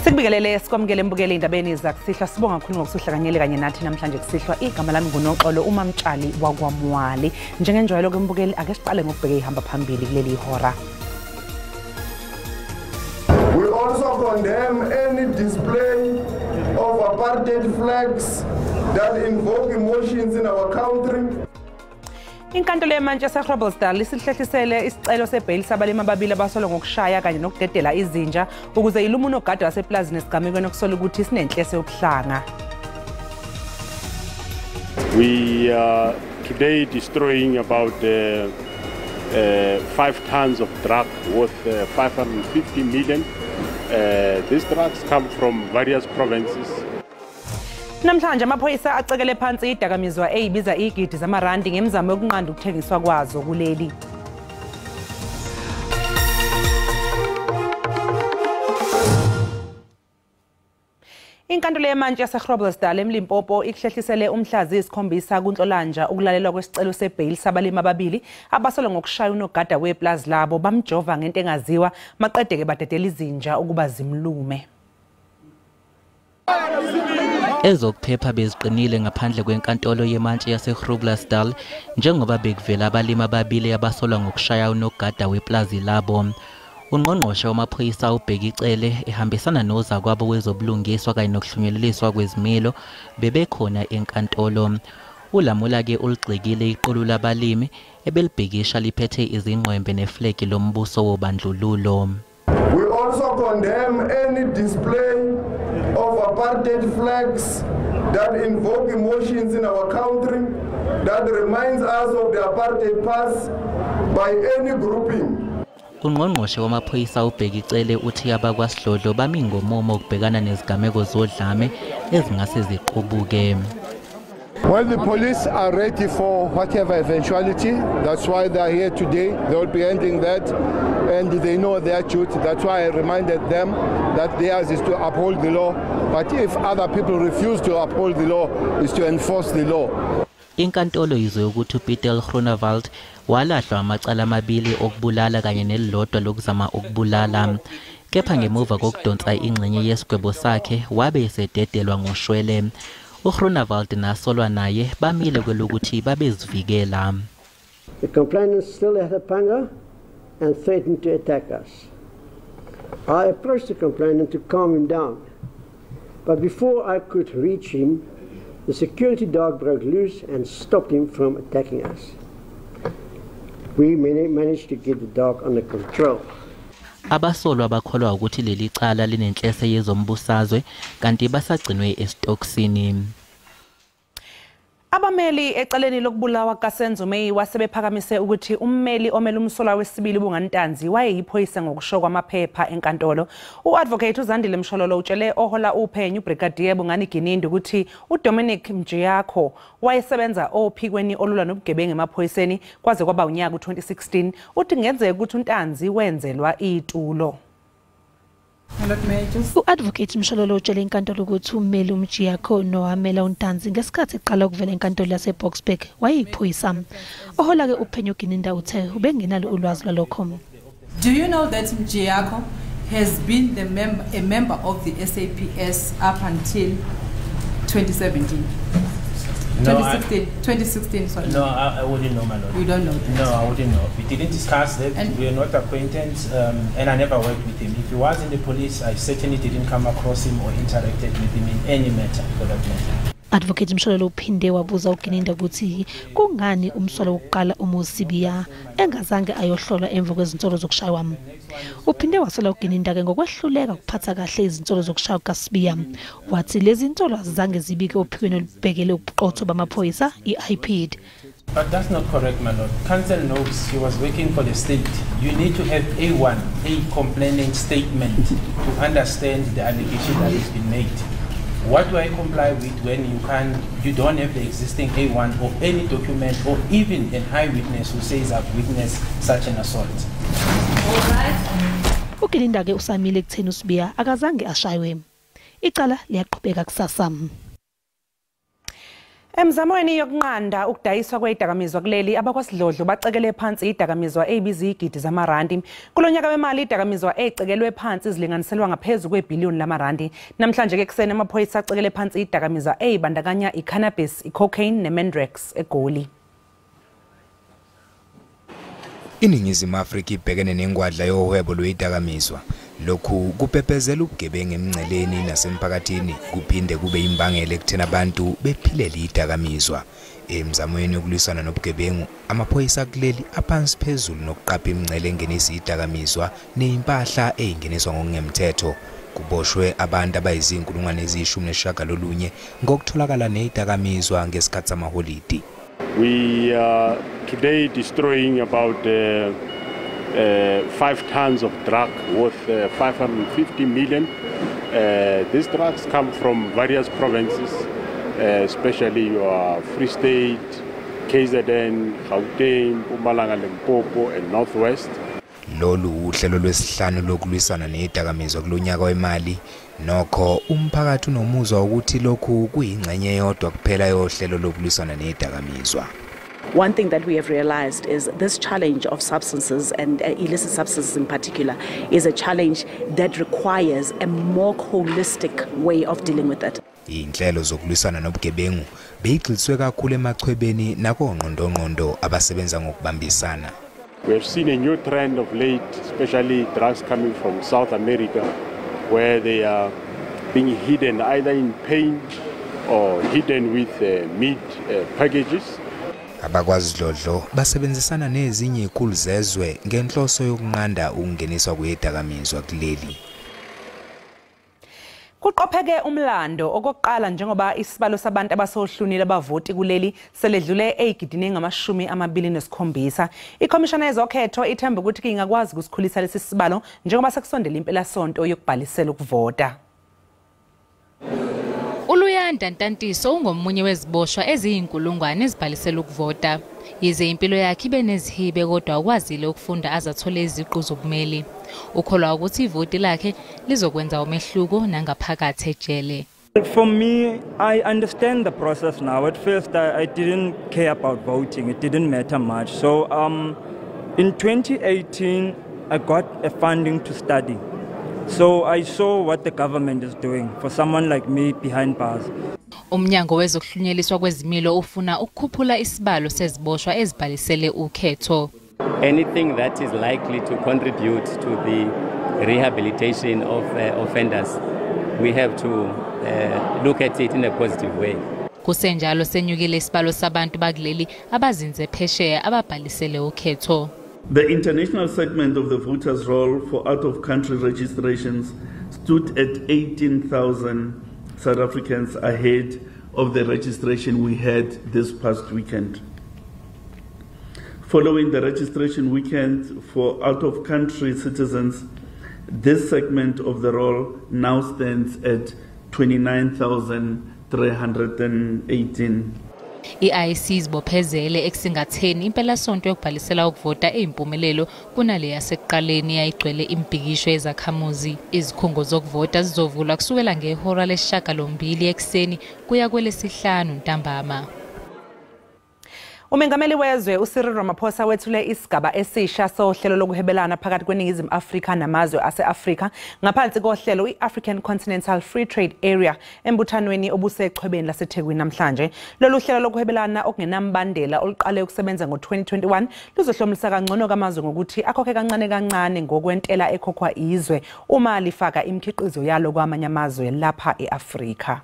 Sikubingelele sikwamukele mbukele indabeni zakusihlwa. Sibonga kakhulu ngokusuhlanganyele kanye nathi namhlanje kusihlwa. Igama lami nguNoxolo uMamtshali wakwaMwali. Njengenjwayelo ke mbukeli, ake siqale ngokubheka ihamba phambili kuleli hora. We also condemn any display of apartheid flags that invoke emotions in our country. Inkantolo yemantshi yaseGroblersdal isihlehlisele isicelo sebheyili sabalimi ababili abasolwa ngokushaya kanye nokudedela izinja ukuze ilume unogada waseplazini esigamekweni okusola ukuthi sinenhlese yobuhlanga. We are today destroying about 5 tons of drug worth 550 million. These drugs come from various provinces. Namhlanje amaphoyisa acekele phansi idakamizwa eyibiza igidi zamarandi ngemizamo yokunqanda ukuthengiswa kwazo kuleli. Inkantolo yemantshi yaseGroblersdal eMlimpopo ikuhlehlisele umhla ziyisikhombisa kuNhlolanja ukulalelwa kwesicelo sebheyili sabalimi ababili abasolwa ngokushaya unogada weplazi labo bamjova ngento engaziwa maqedeke badedela izinja ukuba zimlume. Ezokuphepha beziqinile ngaphandle kwenkantolo yemantshi yaseGroblersdal njengoba bekuvela abalimi ababili abasolwa ngokushaya unogada weplazi labo. Ungqongqoshe wamaphoyisa uBheki Cele ehambisana nozakwabo wezobulungiswa kanye nokuhlunyeleliswa kwezimilo bebekhona enkantolo. Ulamula-ke uligxekile iqulu labalimi ebelibhikisha liphethe izingqwembe neflegi lombuso wobandlululo. We also condemn any display of apartheid flags that invoke emotions in our country, that reminds us of the apartheid past by any grouping. Ungqongqoshe wamaphoyisa uBheki Cele uthi abakwasidlodlo bami ngomumo ukubhekana nezigameko zodlame ezingase ziqubuke. Well, the police are ready for whatever eventuality. That's why they are here today. They will be ending that, and they know their duty. That's why I reminded them that theirs is to uphold the law. But if other people refuse to uphold the law, is to enforce the law. Inkantolo izwe ukuthi uPeter Groenewald walahlwa amacala amabili okubulala kanye nelilodwa lokuzama ukubulala. Kepha ngemuva kokudonsa ingxenye yesigwebo sakhe wabe esededelwa ngoshwele. uGroenewald nasolwa naye bamile kwelokuthi babezivikela. The complainant still had a panga and threatened to attack us. I approached the complainant to calm him down, but before I could reach him, the security dog broke loose and stopped him from attacking us. We managed to get the dog under control. Abasolwa bakholwa ukuthi leli cala linenhlese yezombusazwe kanti basagcinwe esitokisini. Abameli ecaleni lokubulawa kaSenzo Meyiwa sebephakamise ukuthi ummeli omele umsolwa wesibili uBongani Ntanzi wayeyiphoyisa ngokusho kwamaphepha enkantolo. U-advocate uZandile Mshololo utshele ohola uphenyo uBrigadier Bongani Gininda ukuthi uDominic Mjiyakho wayesebenza ophikweni olulwa nobugebengu emaphoyiseni kwaze kwaba unyaka u-2016. Uthi kungenzeka ukuthi uNtanzi wenzelwa itulo. U-advocate Mshololo utshele inkantolo ukuthi ummeli uMjiyakho nowamela uNtanzi ngesikhathi eqala ukuvela enkantolo yaseBoksburg wayeyiphoyisa. Ohola-ke uphenyo uGininda uthe ubengenalo ulwazi lwalokho. Do you know that Mjiyakho has been a member of the SAPS up until 2017? No, 2016, 2016, sorry. No, I wouldn't know, my lord. You don't know that? No, I wouldn't know. We didn't discuss that. And we are not acquaintance, and I never worked with him. If he was in the police, I certainly didn't come across him or interacted with him in any matter, for that matter. Advocate Mshololo uphinde wabuza uGininda ukuthi kungani umsolwa wokuqala uMusibiya engazange ayohlolwa emva kwezinsolo zokushaywa. Uphinde wasola uGininda ke ngokwehluleka ukuphatha kahle izinsolo zokushaywa kukaSibiya. Wathi lezi zinsolo azizange zibike ophikweni olubhekele ubuqotho bamaphoyisa i-IPID. But that's not correct, my lord. Counsel knows he was working for the state. You need to have A1, a complainant statement to understand the allegation that has been made. What do I comply with when you don't have the existing A1 or any document or even an eyewitness who says I've witnessed such an assault? uGininda ke usamile ekutheni uSibiya akazange ashaywe. Icala liyaqhubeka kusasa. Emzamweni yokunqanda ukudayiswa kwezidakamizwa kuleli, abakwasidlodlo bacekele phansi izidakamizwa ezibiza izigidi zamarandi. Kulonyaka wemali izidakamizwa ezicekelwe phansi zilinganiselwa ngaphezu kwebhiliyoni lamarandi. Namhlanje ke ekuseni amaphoyisa acekele phansi izidakamizwa ezibandakanya i-cannabis, i-cocaine ne-mandrax eGoli. INingizimu Afrika ibhekene nengwadla yohwebo lwezidakamizwa. Lokhu kuphephezela ubugebengu emngceleni nasemphakathini, kuphinde kube imbangela ekutheni abantu bephilele izidakamizwa. Emzamweni yokulwisana nobugebengu, amaphoyisa kuleli aphansi phezulu nokuqapha imingcele engenisa izidakamizwa nezimpahla ezingeniswa ngokungemthetho. Kuboshwe abantu abayizinkulungwane eziyishumi nesishiyagalolunye ngokutholakala nezidakamizwa ngesikhathi samaholidi. We are today destroying about 5 tons of drug worth 550 million. These drugs come from various provinces, especially your Free State, KZN, Gauteng, Mpumalanga, Limpopo, and Northwest. Lolu uhlelo lwesihlanu lokulwisana nezidakamizwa kulonyaka wemali. Nokho umphakathi unomuzwa ukuthi lokhu kuyingxenye eyodwa kuphela yohlelo lokulwisana nezidakamizwa. One thing that we have realized is this challenge of substances and illicit substances in particular is a challenge that requires a more holistic way of dealing with it. Iy'nhlelo zokulwisana nobugebengu beyigxiliswe kakhulu emachwebeni nakongqondongqondo abasebenza ngokubambisana. We have seen a new trend of late, especially drugs coming from South America, where they are being hidden either in paint or hidden with meat packages. Abakwasidlodlo basebenzisana nezinye izikhulu zezwe ngenhloso yokunqanda ukungeniswa kwezidakamizwa kuleli. Kuqopheke umlando okokuqala njengoba isibalo sabantu abasohlwini labavoti kuleli seledlule eyigidini engamashumi amabili nesikhombisa. Ikhomishana yezokhetho ithemba ukuthi ingakwazi ukusikhulisa lesi sibalo njengoba sekusondela impelasonto yokubhalisela ukuvota. Uluyanda Ntantiso ungomunye weziboshwa eziyinkulungwane ezibhalisela ukuvota. Yize impilo yakhe ibe nezihibe, kodwa ukwazile ukufunda azathole iziqu zobumeli. Ukholwa ukuthi ivoti lakhe lizokwenza umehluko nangaphakathi ejele. For me, I understand the process now. At first, I didn't care about voting. It didn't matter much. So in 2018, I got a funding to study. So I saw what the government is doing for someone like me behind bars. Umnyango wezokuhlunyeleliswa kwezimilo ufuna ukukhuphula isibalo seziboshwa ezibhalisele ukhetho. Anything that is likely to contribute to the rehabilitation of offenders, we have to look at it in a positive way. Kusenjalo, senyukile isibalo sabantu bakuleli abazinze phesheya ababhalisele ukhetho. The international segment of the voters' roll for out-of-country registrations stood at 18,000 South Africans ahead of the registration we had this past weekend. Following the registration weekend for out-of-country citizens, this segment of the roll now stands at 29,318. I-IEC izibophezele ekusingatheni impelasonto yokubhalisela ukuvota eyimpumelelo kunale yasekuqaleni yayigcwele imibhikisho yezakhamuzi. Izikhungo zokuvota zizovulwa kusukela ngehora lesishiyagalombili ekuseni kuya kwelesihlanu ntambama. Umengameli wezwe uCyril Ramaphosa wethule isigaba esisha sohlelo lokuhwebelana phakathi kweNingizimu Afrika namazwe ase-Afrika ngaphansi kohlelo i-African Continental Free Trade Area embuthanweni obusechwebeni laseThekwini namhlanje. Lolu hlelo lokuhwebelana okungenambandela oluqale ukusebenza ngo-2021 luzohlomulisa kangcono kamazwe ngokuthi akhokhe kancane kancane ngokwentela ekhokhwa izwe uma lifaka imikhiqizo yalo kwamanye amazwe lapha e-Afrika.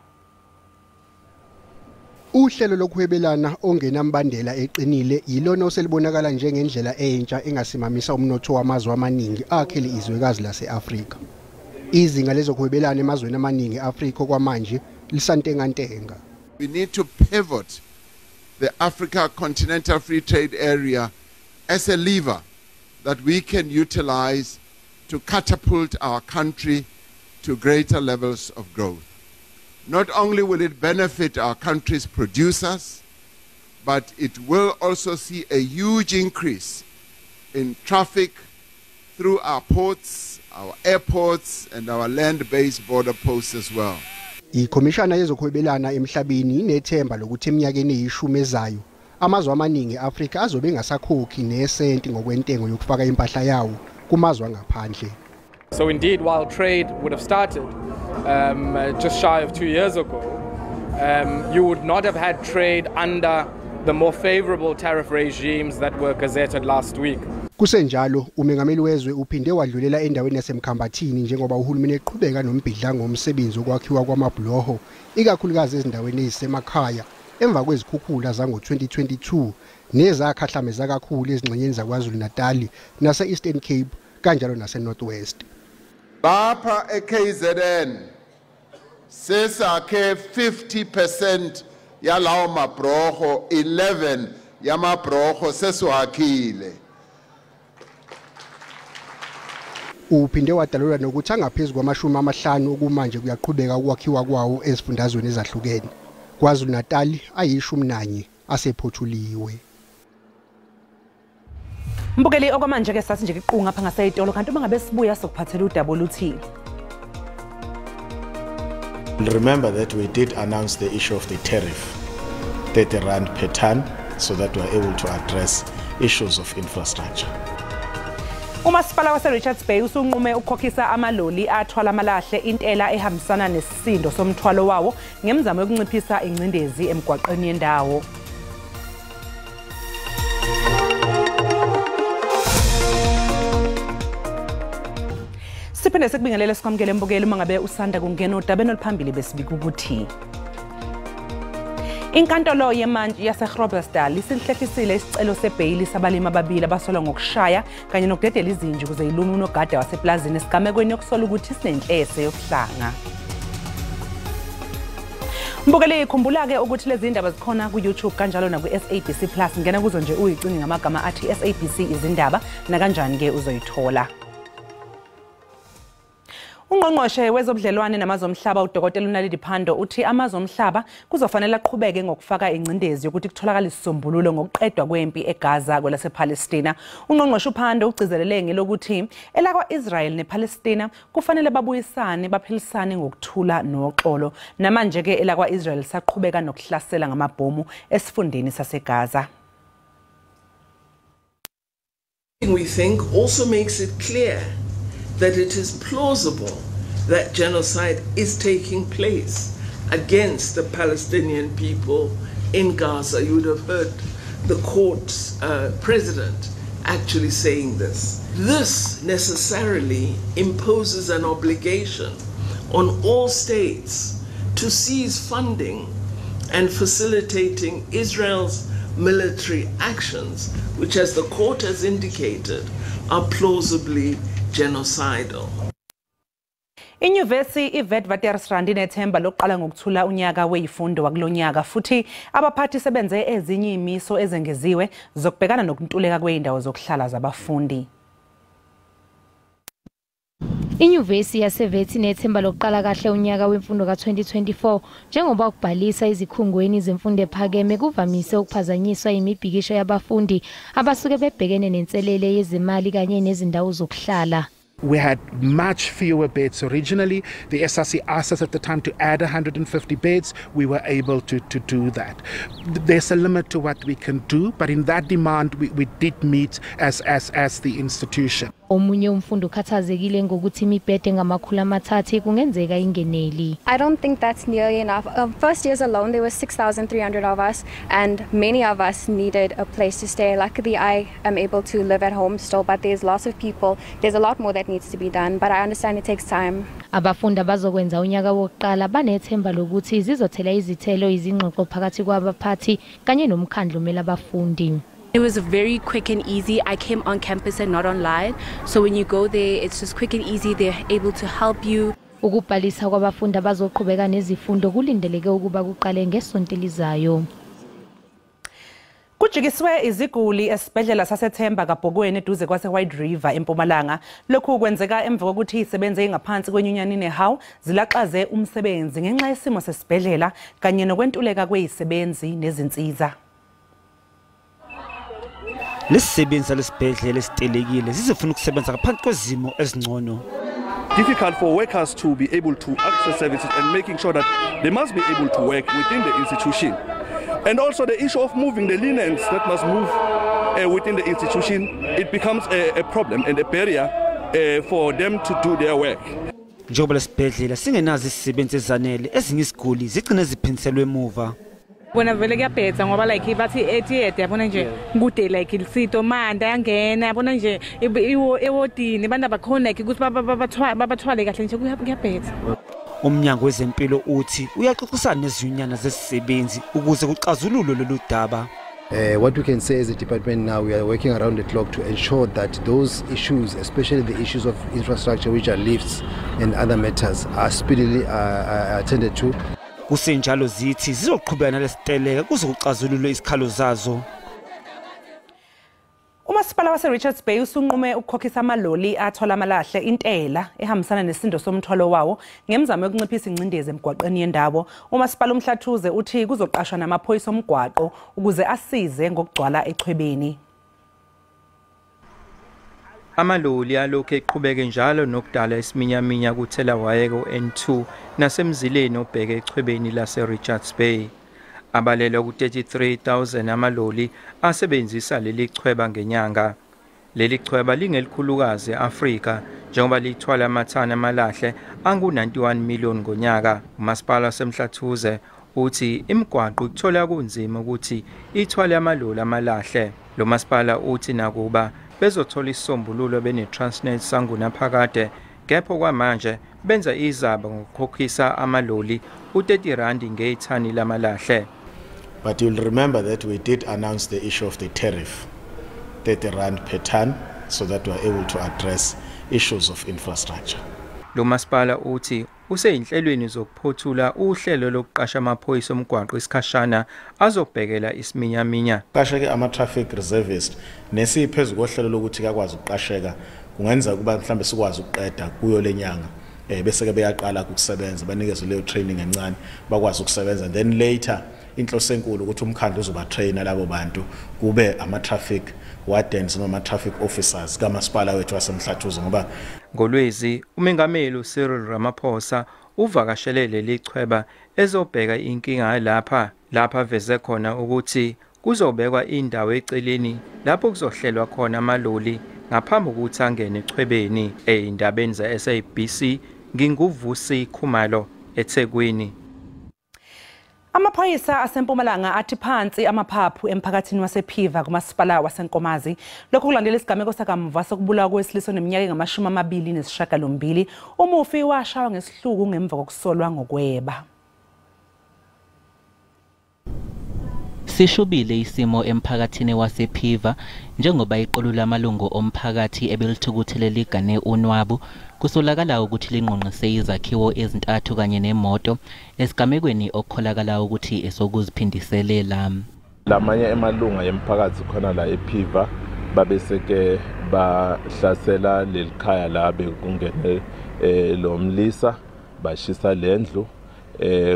Uhlelo lokuhwebelana ongenambandela eqinile yilona oselibonakala njengendlela entsha engasimamisa umnotho wamazwe amaningi akhele izwekazi lase-Afrika. Izinga lezokuhwebelana emazweni amaningi e-Afrika okwamanje lisantengantenga. We need to pivot the Africa Continental Free Trade Area as a lever that we can utilize to catapult our country to greater levels of growth. Not only will it benefit our country's producers, but it will also see a huge increase in traffic through our ports, our airports, and our land-based border posts as well. Ikhomishana yezokuhwebelana emhlabeni inethemba lokuthi eminyakeni eyishumi ezayo amazwe amaningi e-Afrika azobe engasakhokhi nesenti ngokwentengo yokufaka impahla yawo kumazwe angaphandle. So indeed, while trade would have started just shy of 2 years ago, you would not have had trade under the more favorable tariff regimes that were gazetted last week. Kusenjalo, umengameli wezwe uphinde wadlulela endaweni yaseMkhambathini njengoba uhulumeni eqhubeka nombhidlango womsebenzi wokwakhiwa kwamabhuloho ikakhulukazi ezindaweni ezisemakhaya emva kwezikhukhula zango-2022 nezakhahlameza kakhulu ezingxenyeni zaKwaZulu-Natal nase-Eastern Cape kanjalo nase-North West. Lapha e-KZN sesakhe 50% yalawo mabroho, 11 yamabroho sesiwakhile. Uphinde wadalula nokuthi angaphezu kwama-50 okumanje kuyaqhubeka ukwakhiwa kwawo ezifundazweni ezahlukene. KwaZulu-Natal ayi-11 asephothuliwe. Mbukeli, okwamanje ke sathi nje iqunga apha ngaseyitolo, kanti uma ngabe sibuya sokuphathela udaba oluthi. Remember that we did announce the issue of the tariff, 30 rand per ton, so that we are able to address issues of infrastructure. Umasipala wase-Richards Bay usunqume ukukhokhisa amaloli athwala amalahle intela ehambisana nesisindo somthwalo wawo ngemizamo yokunciphisa ingcindezi emgwaqeni yendawo. Siphinde sikubingelele sikwamukele mbukeli uma ngabe usanda kungena odabeni oluphambili besibika ukuthi inkantolo yemantshi yaseGroblersdal isihlehlisile isicelo sebheyili sabalimi ababili abasolwa ngokushaya kanye nokudedela izinja ukuze ilume unogada waseplazini esigamekweni yokusola ukuthi sinenhlese yokuhlanga. Mbukeli, khumbula-ke ukuthi lezi ndaba zikhona ku-YouTube kanjalo naku-SABC Plus. Ngena kuzo nje uyicinge ngamagama athi SABC izindaba, nakanjani-ke uzoyithola. Ungqongqoshe wezobudlelwane namazomhlaba uDokotela uNaledi Pandor uthi amazomhlaba kuzofanele aqhubeke ngokufaka ingcindezi yokuthi kutholakale isisombululo ngokuqedwa kwempi eGaza kwelasePalestina. Ungqongqoshe uPandor ugcizelele ngelokuthi elakwa-Israel nePalestina kufanele babuyisane baphilisane ngokuthula noxolo. Namanje ke elakwa-Israel saqhubeka nokuhlasela ngamabhomu esifundeni saseGaza. We think also makes it clear that it is plausible that genocide is taking place against the Palestinian people in Gaza. You would have heard the court's president actually saying this. This necessarily imposes an obligation on all states to cease funding and facilitating Israel's military actions, which, as the court has indicated, are plausibly genocidal. Inyuvesi iWitwatersrand inethemba lokuqala ngokuthula unyaka weyifundo wakulonyaka, futhi abaphathi sebenze ezinye imiso ezengeziwe zokubhekana nokuntuleka kweindawo zokuhlala zabafundi. Inyuvesi yaseVets inethemba lokuqala kahle unyaka wemfundo ka-2024 njengoba ukubhalisa ezikhungweni zemfundo ephakeme kuvamise ukuphazanyiswa imibhikisho yabafundi abasuke bebhekene nenselele yezimali kanye nezindawo zokuhlala. We had much fewer beds originally. The SRC asked us at the time to add 150 beds. We were able to do that. There's a limit to what we can do, but in that demand we did meet as the institution. Omunye umfundi ukhathazekile ngokuthi imibhede ngama-300 kungenzeka ingeneli. I don't think that's nearly enough. First years alone there were 6,300 of us, and many of us needed a place to stay. Luckily I am able to live at home still, but there's lots of people. There's a lot more that needs to be done, but I understand it takes time. Abafundi abazokwenza unyaka wokuqala banethemba lokuthi zizothela izithelo izingxoxo phakathi kwabaphathi kanye nomkhandlu omele abafundi. It was very quick and easy. I came on campus and not online. So when you go there, it's just quick and easy. They're able to help you. Ukubhalisa kwabafundi abazoqhubeka nezifundo kulindeleke ukuba kuqale ngesonto elizayo. Kujikiswe iziguli esibhedlela saseThemba kaBhokweni eduze kwase-White River eMpumalanga. Lokhu kwenzeka emva kokuthi izisebenzi ezingaphansi kwenyunyana iNehawu zilaxaze umsebenzi ngenxa yesimo sesibhedlela kanye nokwentuleka kwezisebenzi nezinsiza. Lesisebenzi lesibhedlela esitelekile zizofuna ukusebenza ngaphansi kwezimo ezingcono. difficult for workers to be able to access services and making sure that they must be able to work within the institution. And also the issue of moving the linens that must move within the institution, it becomes a problem and a barrier for them to do their work. Njengoba lesibhedlela singenazo izisebenzi ezanele, ezinye iziguli zigcine ziphindiselwe emuva. Bona vele kuyabhetha ngoba like bathi ethiyede yabona nje kude like lisito manda yangena yabona nje ewodini abantu abakhona like ukuthi babathwale kahle nje kuyabhetha. Umnyango wezempilo uthi uyaxoxisana nezinyunyana zezisebenzi ukuze kuxazululwe lolu daba. What we can say as a department now, we are working around the clock to ensure that those issues, especially the issues of infrastructure, which are lifts and other matters, are speedily attended to. Kusenjalo zithi zizoqhubeka nalesiteleka kuze kuxazululwe isikhalo zazo. Umasipala wase-Richards Bay usunqume ukukhokhisa amaloli athola amalahle intela ehambisana nesindo somthwalo wawo ngemizamo yokunciphisa ingcindezi emgwaqeni yendawo. Umasipala uMhlathuze uthi kuzoqashwa namaphoyisa omgwaqo ukuze asize ngokugcwala echwebeni. Amaloli alokhu eqhubeke njalo nokudala isiminyaminya kuthelawayeka u-N2 nasemzileni obheke echwebeni lase-Richards Bay. Abalelwa ku-33,000 amaloli asebenzisa leli chweba ngenyanga. Leli chweba lingelikhulukazi e-Afrika njengoba lithwala amathani amalahle angu-91 million ngonyaka. Umasipala waseMhlathuze uthi imigwaqo ikuthola kunzima ukuthi ithwale amaloli amalahle. Lo masipala uthi nakuba bezothola isisombululo bene-Transnet sangunaphakade, kepha kwamanje benza izaba ngokukhokhisa amaloli u-30 rand ngethani lamalahle. But you'll remember that we did announce the issue of the tariff, 30 rand per ton, so that we are able to address issues of infrastructure. Lo masipala uthi useyinhlelweni zokuphothula uhlelo lokuqasha amaphoyisa omgwaqo isikhashana azobhekela isiminyaminya. Qasheke ama-traffic reservist nesiphezu kohlelo lokuthi kakwazi ukuqasheka, kungenza ukuba mhlambe sikwazi ukuqeda kuyo lenyanga. Bese ke beyaqala ukusebenza, banikezwe leyo training encane bakwazi ukusebenza, and then later inhloso enkulu ukuthi umkhandlu uzoba trainer labo bantu kube ama traffic wardens noma ama traffic officers kamasipala wethu waseMhlathuze. Ngoba ngolwezi umengameli Cyril Ramaphosa uvakashele leli chweba ezobheka inkinga lapha veze khona ukuthi kuzobekwa indawo eceleni lapho kuzohlelwa khona amaloli ngaphambi kokuthi angene echwebeni. Ey'ndabeni ze-SABC nginguVusi Khumalo eThekwini. Amaphoyisa aseMpumalanga athi phansi amaphaphu emphakathini wasePhiva kumasipala waseNkomazi. Lokhu kulandela isigameko sakamva sokubulawa kwesilisa oneminyaka engama-28. Umufi washawa ngesihluku ngemva kokusolwa ngokweba. Sishubile isimo emphakathini wasePhiva njengoba iqulu lamalungu omphakathi ebelithukuthele ligane unwabu kusolakala ukuthi lingqongqise izakhiwo ezintathu kanye nemoto esigamekweni okukholakala ukuthi esokuziphindiselela. Lamanye emalunga emphakathi khona la ePhiva babeseke bahlasela lelikhaya la bekungene lo mlisa, bashisa lendlu.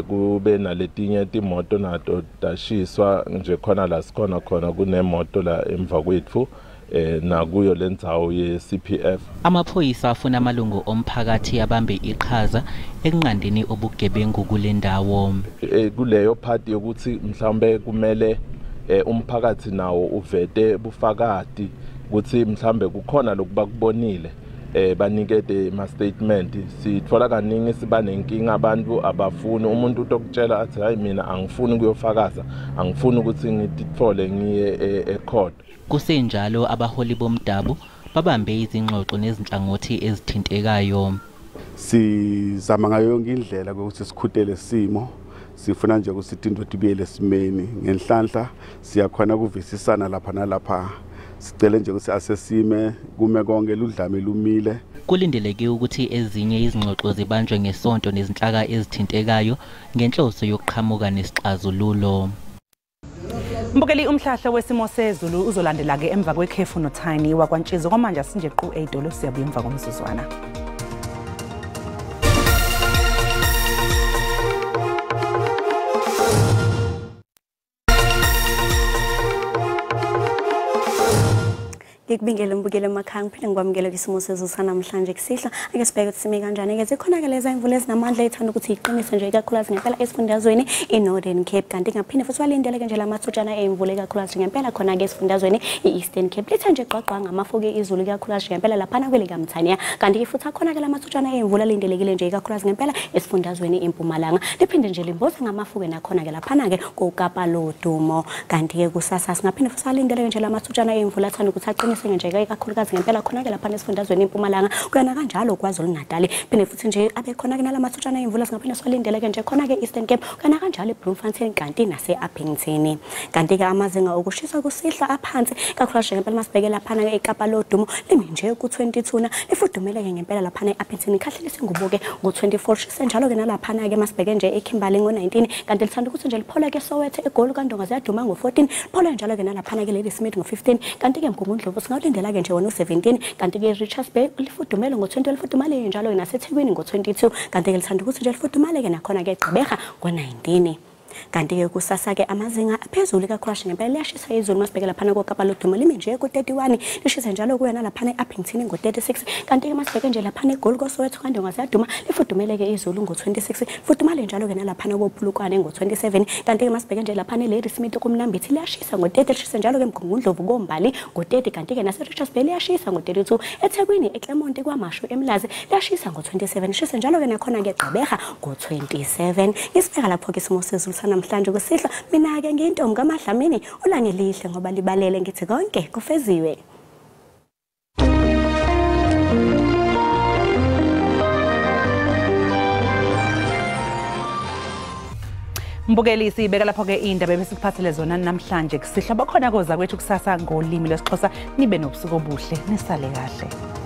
Kube naletinye timoto nato tashiswa nje khona la sikhona khona kunemoto la emva kwethu nakuyo lendzawo ye-CPF. Amaphoyisa afuna amalungu omphakathi abambe iqhaza ekunqandeni ubugebengu kule ndawo. Kuleyo part yokuthi mhlawumbe kumele umphakathi nawo uvete bufakati ukuthi mhlawumbe kukhona lokuba kubonile, banikete ma statement. Sithola kaningi siba nenkinga, abantu abafuni umuntu utokutshela athi hayi mina angifuni ukuyofakaza, angifuni ukuthi ngithole ngiye ecourt. Kusenjalo abaholi bomdabu babambe izingxoxo nezinhlangothi ezithintekayo. Sizama ngayo yonke indlela ukuthi sikhutele isimo, sifuna nje ukuthi into tibuyele esimeni ngenhlanhla, siyakhona ukuvisisana lapha nalapha. Sicele nje ukuthi asesime kume konke ludlame lumile. Kulindeleke ukuthi ezinye izingxoxo zibanjwe ngesonto nezinhlaka ezithintekayo ngenhloso yokuqhamuka nesixazululo. Mbukeli, umhlahlo wesimo sezulu uzolandela ke emva kwekhefu noTiny wakwaNtshizo. Kwamanje asinje qu eyidolo, siyabuya emva komzuzwana. Ngikubingele mbukele emakhaya, ngiphinde ngikwamukele kwisimo sezulu sanamhlanje kusihlwa. Ake sibheke ukuthi sime kanjani. Ke zikhona-ke leza imvula ezinamandla ethanda ukuthi iqinise nje ikakhulukazi ngempela esifundazweni i-Northern Cape, kanti ngaphinde futhi walindeleke nje lamathutshana emvula ikakhulukazi ngempela khona-ke esifundazweni i-Eastern Cape. Lithe nje gqwagqwa ngamafuke izulu ikakhulukazi ngempela laphana kwelikaMthaniya, kanti-ke futhi akhona-ke lamathutshana emvula alindelekile nje ikakhulukazi ngempela esifundazweni iMpumalanga. Liphinde nje limboze ngamafuke nakhona-ke laphana-ke koKapa Lodumo. Kanti-ke kusasa singaphinde futhi walindeleke nje lamathutshana emvula athanda ukuthi aqinise nje ikakhulukazi ngempela khona-ke laphana esifundazweni iMpumalanga, kuyana kanjalo KwaZulu-Natal. Phinde futhi nje abe khona-ke nalamathutshana emvula singaphinde siwalindeleke nje khona-ke Eastern Cape, kuyana kanjalo eBloemfontein kanti nase-Upington. Kanti-ke amazinga okushisa kusihlwa aphansi kakhulukazi ngempela masibheke laphana-ke eKapa Lodumo limi nje ku-22 na lifudumeleke ngempela laphana e-Upington, ikhahlele singubuke ngo-24, shise njalo-ke nalaphana-ke masibheke nje eKimberley ngo-19, kanti lithanda ukuthi nje liphola-ke Soweto eGoli kaNdonga ziyaduma ngo-14, liphola njalo-ke nalaphana-ke Ladysmith ngo-15, kanti-ke Mgungundlovu singawulindela-ke nje wona u-17, kanti-ke Richards Bay lifudumele ngo-20, lifudumale njalo-ke naseThekwini ngo-22, kanti-ke lithanda ukuthi nje lifudumale-ke nakhona-ke eGqeberha ngo-19. Kanti-ke kusasa-ke amazinga aphezulu kakhulukazi ngempela liyashisa izulu masibheke laphana koKapa Lodumo limi nje ku-31, lishise njalo kuyona laphana e-Upington ngo-36, kanti-ke masibheke nje laphana eGoli koSoweto kaNdonga ziyaduma lifudumeleke izulu ngo-26, lifudumale njalo-ke nalaphana koPolokwane ngo-27, kanti-ke masibheke nje laphana eLadysmith koMnambithi liyashisa ngo-30, lishise njalo-ke eMgungundlovu koMbali ngo-30, kanti-ke nase-Richards Bay liyashisa ngo-32, eThekwini eClermont kwaMashu eMlazi liyashisa ngo-27, lishise njalo-ke nakhona-ke eGqeberha ngo-27. Ngisibheka lapho-ke isimo sezulu namhlanje kusihlwa. Mina-ke ngiyintombi kaMadlamini, ulangelihle ngoba libalele, ngithi konke kufeziwe. Mbukeli, sibeka lapho-ke iy'ndaba ebesikuphathele zona namhlanje kusihlwa. Bakhona koza kwethu kusasa ngolimi lwesiXhosa. Nibe nobusuku obuhle, nisale kahle.